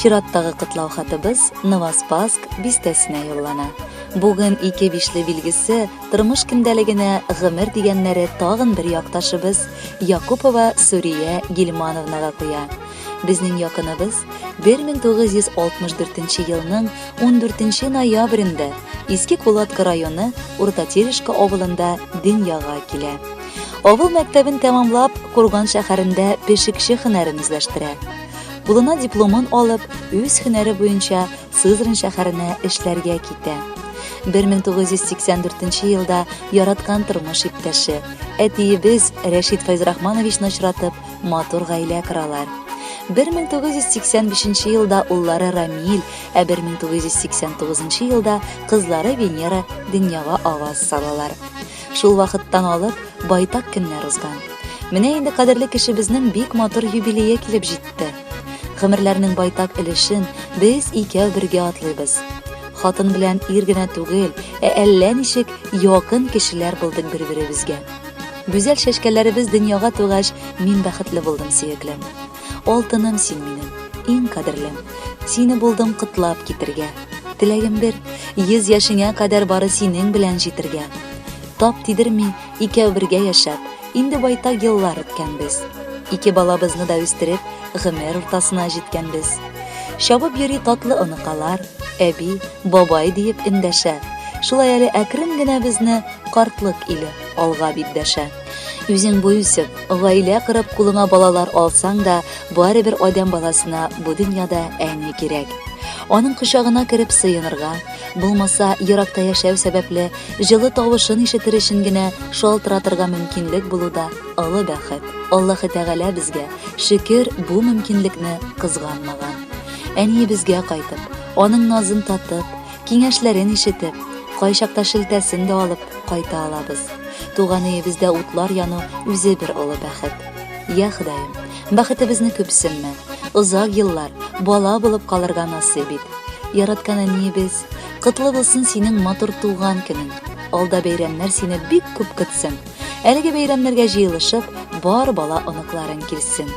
Чираттагы котлау хатыбыз Новоспасск бистәсенә юллана. Бүген ике бишле билгесе тормыш көндәлегенә гомер дигәннәре тагын бер якташыбыз Якупова Сурия Гильмановнага куя. Безнең якыныбыз 1964 елның 14 ноябрендә Иске Кулатка районы Урта Терешка авылында дөньяга килә. Авыл мәктәбен тәмамлап, Курган шәһәрендә пешекче һөнәрен үзләштерә. Кулына дипломын алып, үз һөнәре буенча Сызрань шәһәренә эшләргә китә. 1984 елда яраткан тормыш иптәше, әтиебез Рәшит Фәйзрахмановичны очратып, матур гаилә коралар. 1985 елда уллары Рамил, ә 1989 елда кызлары Венера дөньяга аваз салалар. Шул вакыттан алып байтак көннәр узган. Менә инде кадерле кешебезнең бик матур юбилее килеп җитте. Гомерләрнең байтак өлешен без икәү бергә атлыйбыз. Хатын белән ир генә түгел, ә әллә ничек якын кешеләр булдык бер-беребезгә. Гүзәл чәчкәләребез дөньяга тугач, мин бәхетле булдым, сөеклем. Алтыным син минем, иң кадерлем. Сине булдым котлап китергә. Теләгем бер, 100 яшеңә кадәр бары синең белән җитергә. Тап тидерми, икәү бергә яшәп, инде байтак еллар үткәнбез. Ике балабызны да үстереп, гомер уртасына җиткәнбез. Чабып йөри татлы оныкалар, әби, бабай диеп эндәшә. Шулай әле әкрен генә безне картлык иле алга бит дәшә. Үзең буй үсеп, гаилә корып кулыңа балалар алсаң да, барыбер адәм баласына бу дөньяда әни кирәк. Аның кочагына кереп сыенырга, булмаса, еракта яшәү сәбәпле, җылы тавышын ишетер өчен генә шалтыратырга мөмкинлек булу да олы бәхет. Аллаһы Тәгалә безгә, шөкер, бу мөмкинлекне кызганмаган. Әниебезгә кайтып, аның назын татып, киңәшләрен ишетеп, кайчакта шелтәсен дә алып кайта алабыз. Туган өебездә утлар яну үзе бер олы бәхет. Я Ходаем, бәхетебезне күпсенмә. Озак еллар бала булып калырга насыйп ит. Яраткан әниебез, котлы булсын синең матур туган көнең. Алда бәйрәмнәр сине бик күп көтсен. Әлеге бәйрәмнәргә җыелышып, бар бала оныкларың килсен.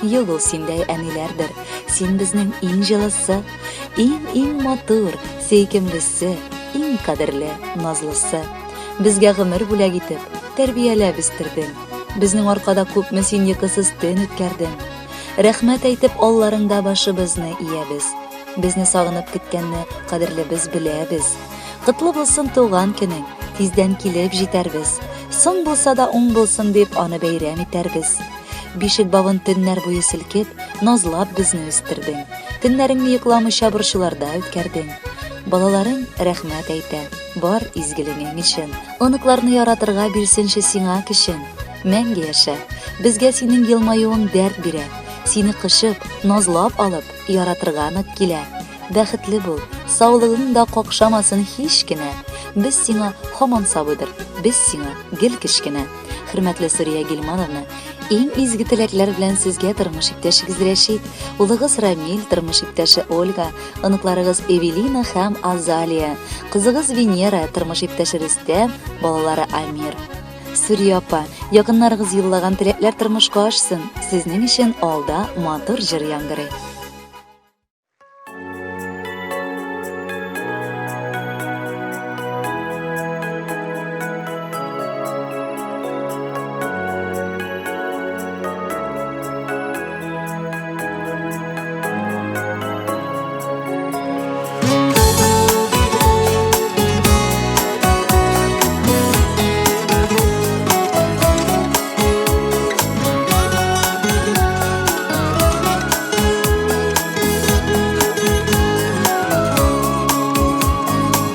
Юк ул синдәй әниләрдер. Син безнең иң җылысы, иң-иң матур, сөйкемлесе, иң кадерле, назлысы. Безгә гомер бүләк итеп, тәрбияләп үстердең. Безнең аркада күпме син йокысыз төн үткәрдең. Рәхмәт әйтеп алларыңда башыбызны иябез. Безне сагынып көткәнне кадерлебез беләбез. Котлы булсын туган көнең, тиздән килеп җитәрбез. Соң булса да уң булсын дип аны бәйрәм итәрбез. Бишек бавын төннәр буе селкеп, назлап безне үстердең. Төннәреңне йокламыйча борчуларда үткәрдең. Балаларың рәхмәт әйтә, бар изгелегең өчен. Оныкларны яратырга бирсенче сиңа көчен. Мәңге яшә. Безгә синең елмаюың дәрт бирә. Сине кочып, назлап алып, яратырга нык килә. Бәхетле бул, саулыгың да какшамасын һич кенә. Без сиңа һаман сабыйдыр, без сиңа гел кечкенә. Хөрмәтле Сурия Гильмановна, иң изге теләкләр белән сезгә тормыш иптәшегез Рәшит, улыгыз Рамил, тормыш иптәше Ольга, оныкларыгыз Эвелина һәм Азалия, кызыгыз Венера, тормыш иптәше Рөстәм, балалары Амир. Сурия апа, якыннарыгыз юллаган теләкләр тормышка ашсын. Сезнең өчен алда матур җыр яңгырый.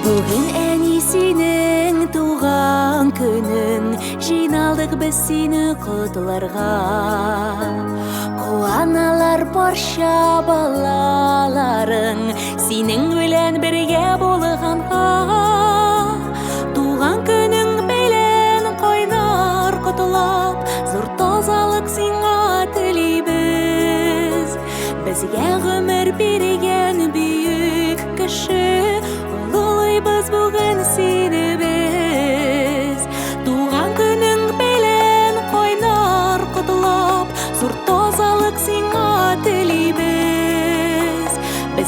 Бүген әни синең туган көнең, Җыйналдык без сине котларга. Куаналар барча балаларың, Синең белән бергә булганга. Туган көнең белән кайнар котлап, Зур тазалык сиңа телибез. Безгә гомер биргән бөек кеше, Олылыйбыз бүген сине без. Туган көнең белән кайнар котлап, Зур тазалык сиңа телибез.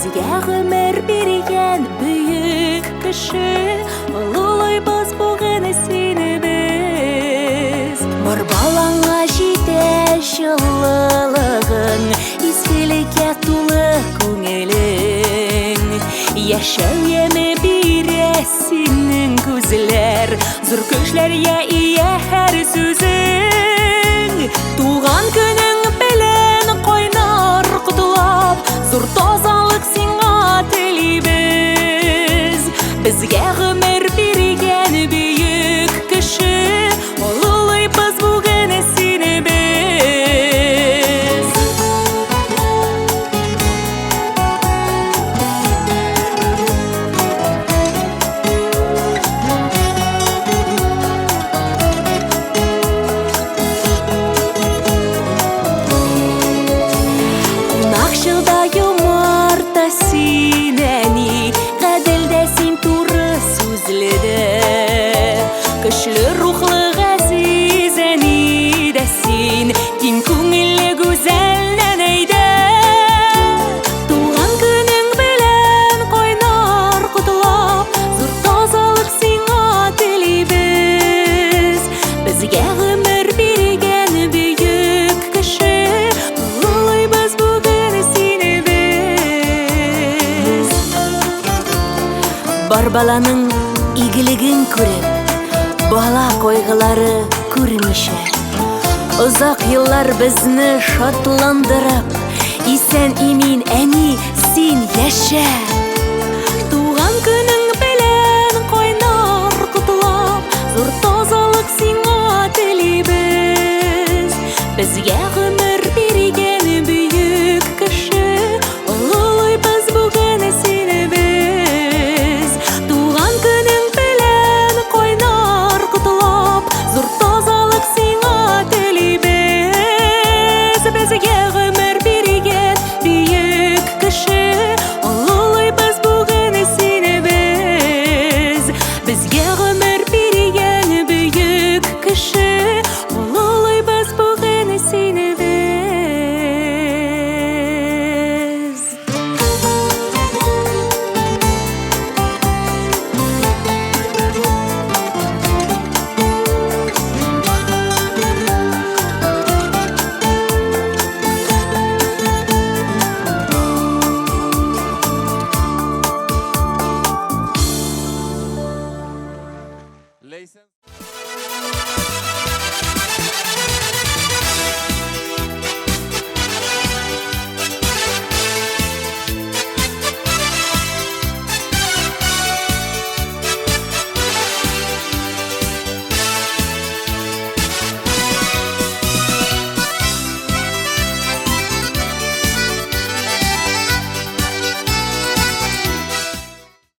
Безгә гомер биргән бөек кеше, Олылыйбыз бүген сине без. Бар балаңа җитә җылылыгың, Изгелеккә тулы күңелең. Яшәү яме бирә синең күзләр, Зур көчләргә ия һәр сүзең. Туган көнең белән кайнар котлап, Зур тазалык сиңа телибез. Безгә гомер биргән бөек кеше, Олылыйбыз бүген сине без. Кунакчыл да юмарт та син, әни, Гадел дә син, туры сүзле дә. Көчле рухлы газиз әни дә син, Киң күңелле гүзәл нәнәй дә. Туган көнең белән кайнар котлап, Зур тазалык сиңа телибез. Безгә гомер биргән бөек кеше, Олылыйбыз бүген сине без. Бар баланың игелеген күреп, бала кайгылары күрмичә, Озак еллар безне шатландырып, Исән-имин, әни, син яшә! Туган көнең белән кайнар котлап, Зур тазалык сиңа телибез. Безгә гомер биргән бөек кеше, Олылыйбыз бүген сине без. Туган көнең белән кайнар котлап, Зур тазалык сиңа телибез. Безгә гомер биргән бөек кеше, Олылыйбыз бүген сине без. Безгә гомер биргән бөек кеше, Олылыйбыз бүген сине без. Leysen.